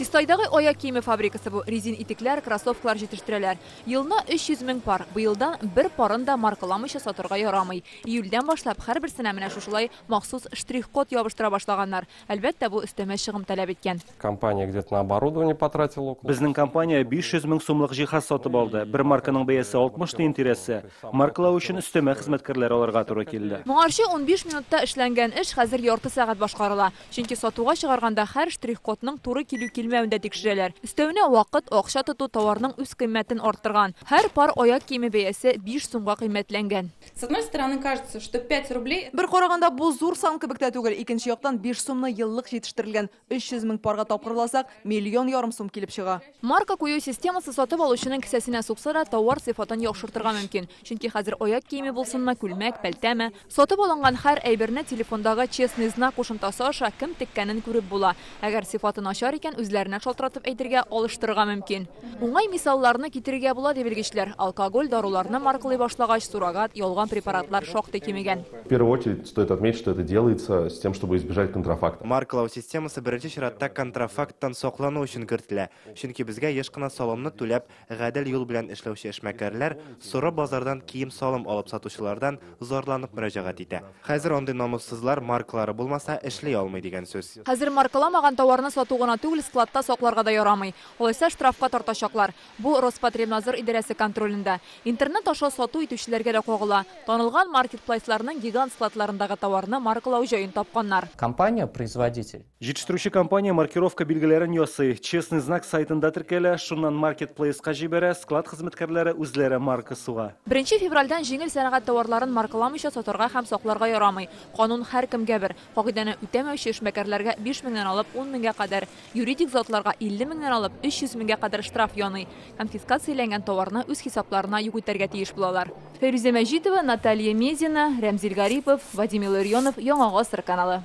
Чистайдагы аяк киеме фабрикасы бу. Резин итекләр, кроссовкалар җитештерәләр. Елына 300 мең пар. Быелдан бер парын да маркаламыйча сатырга ярамый. Июльдән башлап һәрберсенә менә шушылай махсус штрих-код ябыштыра башлаганнар. Әлбәттә, бу өстәмә чыгым таләп иткән. Компания где-то на оборудование потратила около. Безнең компания 500 мең сумлык җиһаз сатып алды. Бер марканың бәясе 60 тиен тирәсе. Маркалау өчен өстәмә хезмәткәрләр алырга туры килде. Моңарчы 15 минутта эшләнгән эш хәзер ярты сәгать башкарыла. Чөнки сатуга чыгарганда һәр штрих-кодның туры килү-килмәвен дә тикшерәләр. Өстәвенә вакыт, акча тоту товарның үз кыйммәтен арттырган. Һәр пар аяк киеме бәясе 5 сумга кыйммәтләнгән. С одной стороны, кажется, что 5 рублей Бер караганда бу зур сан кебек тә түгел. Икенче яктан 5 сумны еллык җитештерелгән 300 мең парга тапкырласак, миллион ярым сум килеп чыга. Марка кую системасы сатып алучының кесәсенә сукса да, товар сыйфатын яхшыртырга мөмкин. Чөнки хәзер аяк киеме булсынмы, күлмәк, пәлтәме, сатып алынган һәр әйберне телефондагы «Честный знак» кушымтасы аша кем теккәнен күреп була. Әгәр сыйфаты начар икән, үзләренә шалтыратып әйтергә, алыштырырга мөмкин. Уңай мисалларны китерергә була, ди белгечләр. Алкоголь, даруларны маркалый башлагач, суррогат, ялган препаратлар шактый кимегән. В первую очередь стоит отметить, что это делается с тем, чтобы избежать контрафакта. Маркалау системасы беренче чиратта контрафакттан саклану өчен кертелә. Чөнки безгә еш кына салымны түләп, гадел юл белән эшләүче эшмәкәрләр соры базардан кием-салым алып сатучылардан зарланып мөрәҗәгать итә. Хәзер андый намуссызлар маркалары булмаса эшли алмый дигән сүз. Хәзер маркаламаган товарны сату гына түгел, складта сакларга да ярамый. Алайса штрафка тартачаклар. Бу Роспотребнадзор идарәсе контролендә. Интернет аша сату итүчеләргә дә кагыла. Танылган маркетплейсларның гигант складларындагы товарны маркалау җаен тапканнар. Компания-производитель. Җитештерүче компания маркировка билгеләрен ясый. «Честный знак» сайтында теркәлә, шуннан маркетплейска җибәрә, склад хезмәткәрләре үзләре марка суга. 1 февральдән җиңел сәнәгать товарларын маркаламыйча сатарга һәм сакларга ярамый. Канун һәркемгә бер. Кагыйдәне үтәмәүче эшмәкәрләргә 5 меңнән алып 10 меңгә кадәр, юридик затларга 50 меңнән алып 300 меңгә кадәр штраф яный. Конфискацияләнгән товарны үз хисапларына юк итәргә тиеш булалар. Фәйрүзә Мәҗитова, Наталья Мезина, Рәмзил Гарипов, Вадим Илларионов, Яңа Гасыр каналы.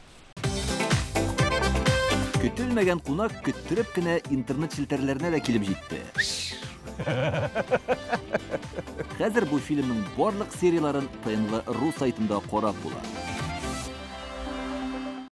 Көтелмәгән кунак көттереп кенә интернет челтәрләренә дә килеп җитте. Хәзер бу фильмның барлык серияларын ТНВ.ру сайтында карап була.